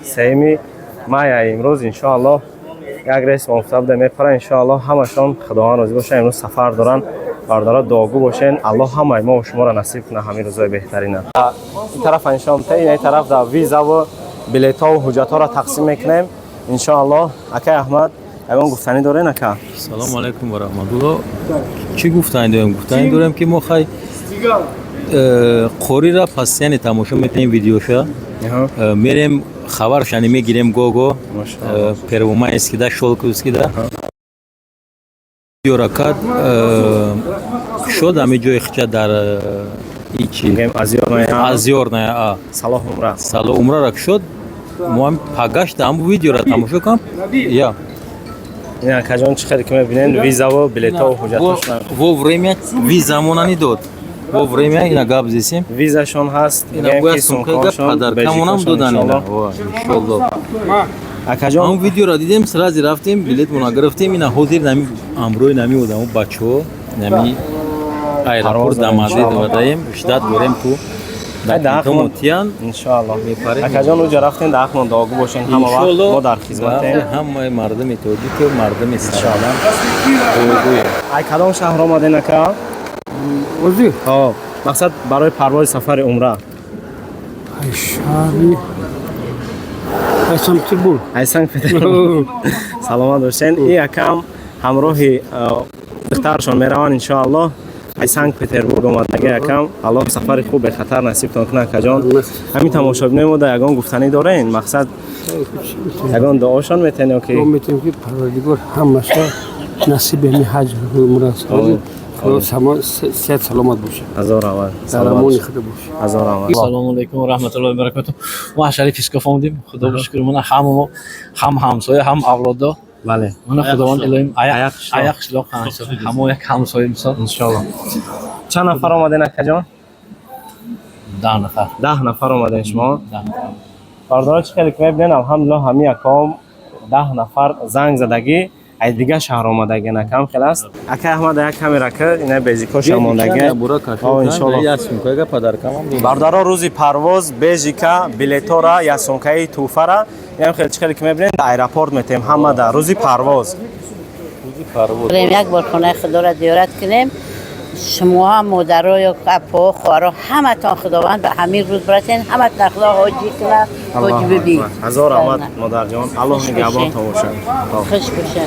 3 мая имрӯз, иншоаллоҳ, як рейс мофта буда мепарад. Иншоаллоҳ, ҳамашон Худованд розӣ бошад, имрӯз сафар доранд. Бардора, дуогӯ бошен, Аллоҳ ҳамаи мо шуморо насиб кунад ҳамин рӯзҳои беҳтарина. Ин тараф иншоаллоҳ, ин тараф да визаву билетҳову ҳуҷҷатҳоро тақсим мекунем, иншоаллоҳ. Акай Аҳмад, ягон гуфтанӣ дорен, ака? Салому алайкум ва раҳматулло. Чӣ гуфтанӣ дорем? Гуфтанӣ дорем, ки мо хай қорира постоянно тамошо мекунем видеоша. Мерем, хабаршани мегирем гого. Первомайскида, Щёлковскида видеора кад шуд, ҳами ҷои хича дар ичи Озёрная а. Салоҳ умра. Сало умрара шуд, мо ҳам пагашта ҳам видеора тамошо кам я. Ин, акаҷон, чӣ хеле ки мебинен, визаву билетҳову ҳуҷҷатҳошон. Вовремя визамона дод, вовремя ина гап зесем. Визашон ҳаст. Ина бояд сумкага падаркамонам додан, ина иншоллоҳ. Акаҷон. Ҳам видеора дидем, сразу рафтем, билетмона гирифтем. Ина ҳозир нами амрои нами одамо, бачаҳо, нами аэропорт Домодедово даем, ждать дорем ку документомотиян. Иншоаллоҳ, акаҷон, уҷа рафтем, дар ҳақмон дуогӯ бошен, ҳама вақт мо дар хизматем. Ҳамаи мардуми тоҷику мардуми саралам дуогӯем. Ай кадом шаҳр омаден, ака? Озир? Ҳо, мақсад барои парвози сафари умра. Ай шаҳри, ай Санкт-Петербург. Ай Санкт Петербург, саломат бошен. И акам ҳамроҳи духтаршон мераванд, иншоаллоҳ. Ай Санкт Петербург омадаги акам. Аллоҳ сафари хуб, бехатар насибтон кунад, акаҷон. Ҳамин тамошобинои мо да ягон гуфтанӣ дорен? Мақсад, ягон дуошон метен ё ки? Метем, ки Парвардигор ҳамаша насиби ҳами ҳаҷ умра. Худо сиҳат саломат бошад. Ҳазор раҳмат. Дар амони Худо бошад. Ҳазор раҳмат. Салому алайкум ва раҳматуллоҳи ва баракатуҳ. Мо аз шаҳри Псков омадем. Худо ба шукр, мана ҳама мо, ҳам ҳамсоя, ҳам авлодо. Мана Худованд илоҳим Аяқ қишлоқ. Аяқ қишлоқ, ҳамо як ҳамсоя мисол. Иншоаллоҳ. Чанд нафар омаден, акаҷон? 10 нафар. 10 нафар омаден шумо? 10 нафар. Бардора, чӣ хеле ки мебинен, алҳамдулиллоҳ, ҳамин яком 10 нафар занг задагӣ, ай дигар шаҳр омадагӣ, акам хел аст. Акай Аҳмад, як камера ки ина бежикоша мондагӣ. Иншоаллоҳ. Бародаро, рӯзи парвоз бежика, билетора, як сумкаи тӯҳфара инам хел, чӣ хеле ки мебинед, аэропорт метем ҳама дар рӯзи парвоз. بریم یک بار خانه خدا را زیارت کنیم. شما هم مادرها یا اپا خواهرها، همتان خداوند به همین روز برسین، همتان خدا حاجی کنه، حاجی ببین. Ҳазор раҳмат, модарҷон, Аллоҳ нигаҳбонтон бошад. خوش باشین.